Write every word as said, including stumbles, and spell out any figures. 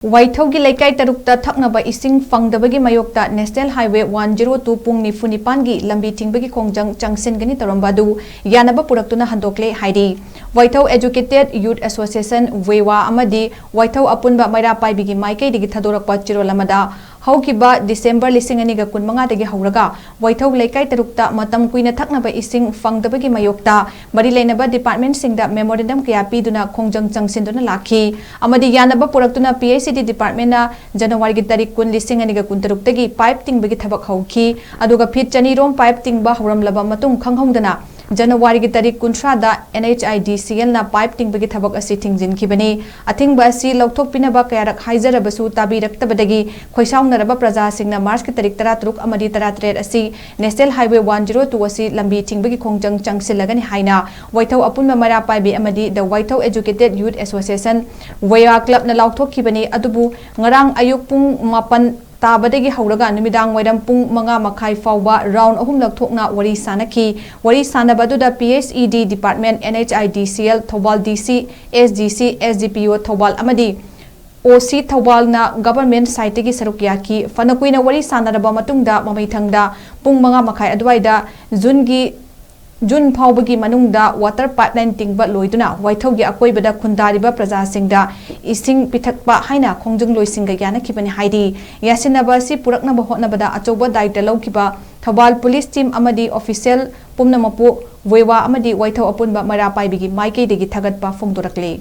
ꯋꯥꯏꯊꯧꯒꯤ ꯂꯩꯀꯥꯏ ꯇꯔꯨꯛꯇ ꯊꯛꯅꯕ ꯏꯁꯤꯡ ꯐꯪꯗꯕꯒꯤ ꯃꯥꯌꯣꯛꯇ National Highway one zero two ꯄꯨꯡ ꯅꯤꯐꯨ ꯅꯤꯄꯥꯟꯒꯤ ꯂꯝꯕꯤ ꯊꯤꯡꯕꯒꯤ ꯈꯣꯡꯖꯪ ꯆꯪꯁꯤꯟꯒꯅꯤ ꯇꯧꯔꯝꯕ ꯑꯗꯨ ꯌꯥꯅꯕ ꯄꯨꯔꯛꯇꯨꯅ ꯍꯟꯗꯣꯛꯂꯦ ꯍꯥꯏꯔꯤ꯫ ꯋꯥꯏꯊꯧ Educated Youth Association, ꯋꯦꯋꯥ, ꯑꯃꯗꯤ ꯋꯥꯏꯊꯧ ꯑꯄꯨꯟꯕ ꯃꯩꯔꯥ ꯄꯥꯏꯕꯤꯒꯤ ꯃꯥꯏꯀꯩꯗꯒꯤ ꯊꯥꯗꯣꯔꯛꯄ ꯆꯦꯔꯣꯜ ꯑꯃꯗ, ꯍꯧꯈꯤꯕ December ꯂꯤꯁꯤꯡ ꯑꯅꯤꯒ ꯀꯨꯟꯃꯉꯥꯗꯒꯤ ꯍꯧꯔꯒ ꯋꯥꯏꯊꯧ ꯂꯩꯀꯥꯏ ꯇꯔꯨꯛꯇ ꯃꯇꯝ ꯀꯨꯏꯅ ꯊꯛꯅꯕ ꯏꯁꯤꯡ ꯐꯪꯗꯕꯒꯤ ꯃꯥꯌꯣꯛꯇ ꯃꯔꯤ ꯂꯩꯅꯕ departmentꯁꯤꯡꯗ memorandum ꯀꯌꯥ ꯄꯤꯗꯨꯅ ꯈꯣꯡꯖꯪ ꯆꯪꯁꯤꯟꯗꯨꯅ ꯂꯥꯛꯈꯤ ꯑꯃꯗꯤ ꯌꯥꯅꯕ ꯄꯨꯔꯛꯇꯨꯅ P H E D departmentꯅ ꯖꯅꯋꯥꯔꯤꯒꯤ ꯇꯥꯔꯤꯛ ꯀꯨꯟ, ꯂꯤꯁꯤꯡ ꯑꯅꯤꯒ ꯀꯨꯟꯇꯔꯨꯛꯇꯒꯤ pipe ꯇꯤꯡꯕꯒꯤ ꯊꯕꯛ ꯍꯧꯈꯤ꯫ ꯑꯗꯨꯒ feet ꯆꯅꯤꯔꯣꯝ pipe ꯇꯤꯡꯕ ꯍꯧꯔꯝꯂꯕ ꯃꯇꯨꯡ ꯈꯪꯍꯧꯗꯅ ꯖꯅꯋꯥꯔꯤꯒꯤ ꯇꯥꯔꯤꯛ ꯀꯨꯟꯊ꯭ꯔꯥꯗ N H I D C Lꯅ pipe ꯇꯤꯡꯕꯒꯤ ꯊꯕꯛ ꯑꯁꯤ ꯊꯤꯡꯖꯤꯟꯈꯤꯕꯅꯤ꯫ ꯑꯊꯤꯡꯕ ꯑꯁꯤ ꯂꯧꯊꯣꯛꯄꯤꯅꯕ ꯀꯌꯥꯔꯛ ꯍꯥꯏꯖꯔꯕꯁꯨ ꯇꯥꯕꯤꯔꯛꯇꯕꯗꯒꯤ ꯈꯣꯏꯁꯥꯎꯅꯔꯕ ꯄ꯭ꯔꯖꯥꯁꯤꯡꯅ Marchꯀꯤ ꯇꯥꯔꯤꯛ ꯇꯔꯥꯇꯔꯨꯛ ꯑꯃꯗꯤ ꯇꯔꯥꯇꯔꯦꯠ ꯑꯁꯤ National Highway one zero two ꯑꯁꯤ ꯂꯝꯕꯤ ꯊꯤꯡꯕꯒꯤ ꯈꯣꯡꯖꯪ ꯆꯪꯁꯤꯜꯂꯒꯅꯤ ꯍꯥꯏꯅ ꯋꯥꯏꯊꯧ ꯑꯄꯨꯟꯕ ꯃꯩꯔꯥ ꯄꯥꯏꯕꯤ ꯑꯃꯗꯤ The Waitou Educated Youth Association, ꯋꯦꯋꯥ, clubꯅ ꯂꯥꯎꯊꯣꯛꯈꯤꯕꯅꯤ꯫ ꯑꯗꯨꯕꯨ ꯉꯔꯥꯡ ꯑꯌꯨꯛ ꯄꯨꯡ ꯃꯥꯄꯟ ꯇꯥꯕꯗꯒꯤ ꯍꯧꯔꯒ ꯅꯨꯃꯤꯗꯥꯡ ꯋꯥꯏꯔꯝ ꯄꯨꯡ ꯃꯉꯥ ꯃꯈꯥꯏ ꯐꯥꯎꯕ round ꯑꯍꯨꯝꯂꯛ ꯊꯣꯛꯅ ꯋꯥꯔꯤ ꯁꯥꯅꯈꯤ꯫ ꯋꯥꯔꯤ ꯁꯥꯅꯕ ꯑꯗꯨꯗ P H E D department, N H I D C L Thoubal, D C, S D C, S D P O Thoubal ꯑꯃꯗꯤ O C ꯊꯧꯕꯥꯜꯅ government sideꯇꯒꯤ ꯁꯔꯨꯛ ꯌꯥꯈꯤ꯫ ꯐꯅ ꯀꯨꯏꯅ ꯋꯥꯔꯤ ꯁꯥꯅꯔꯕ ꯃꯇꯨꯡꯗ ꯃꯃꯩꯊꯪꯗ ꯄꯨꯡ ꯃꯉꯥ ꯃꯈꯥꯏ ꯑꯗꯨꯋꯥꯏꯗ Juneꯒꯤ, June ꯐꯥꯎꯕꯒꯤ ꯃꯅꯨꯡꯗ water pipeline ꯇꯤꯡꯕ ꯂꯣꯏꯗꯨꯅ ꯋꯥꯏꯊꯧꯒꯤ ꯑꯀꯣꯏꯕꯗ ꯈꯨꯟꯗꯥꯔꯤꯕ ꯄ꯭ꯔꯖꯥꯁꯤꯡꯗ ꯏꯁꯤꯡ ꯄꯤꯊꯛꯄ ꯍꯥꯏꯅ ꯈꯣꯡꯖꯪꯂꯣꯏꯁꯤꯡꯒ ꯌꯥꯅꯈꯤꯕꯅꯤ ꯍꯥꯏꯔꯤ꯫ ꯌꯥꯁꯤꯟꯅꯕ ꯑꯁꯤ ꯄꯨꯔꯛꯅꯕ ꯍꯣꯠꯅꯕꯗ ꯑꯆꯧꯕ ꯗꯥꯏꯇ ꯂꯧꯈꯤꯕ ꯊꯧꯕꯥꯜ police team ꯑꯃꯗꯤ official ꯄꯨꯝꯅꯃꯛꯄꯨ ꯋꯦꯋꯥ ꯑꯃꯗꯤ ꯋꯥꯏꯊꯧ ꯑꯄꯨꯟꯕ ꯃꯩꯔꯥ ꯄꯥꯏꯕꯤꯒꯤ ꯃꯥꯏꯀꯩꯗꯒꯤ ꯊꯥꯒꯠꯄ ꯐꯣꯡꯗꯣꯔꯛꯂꯤ꯫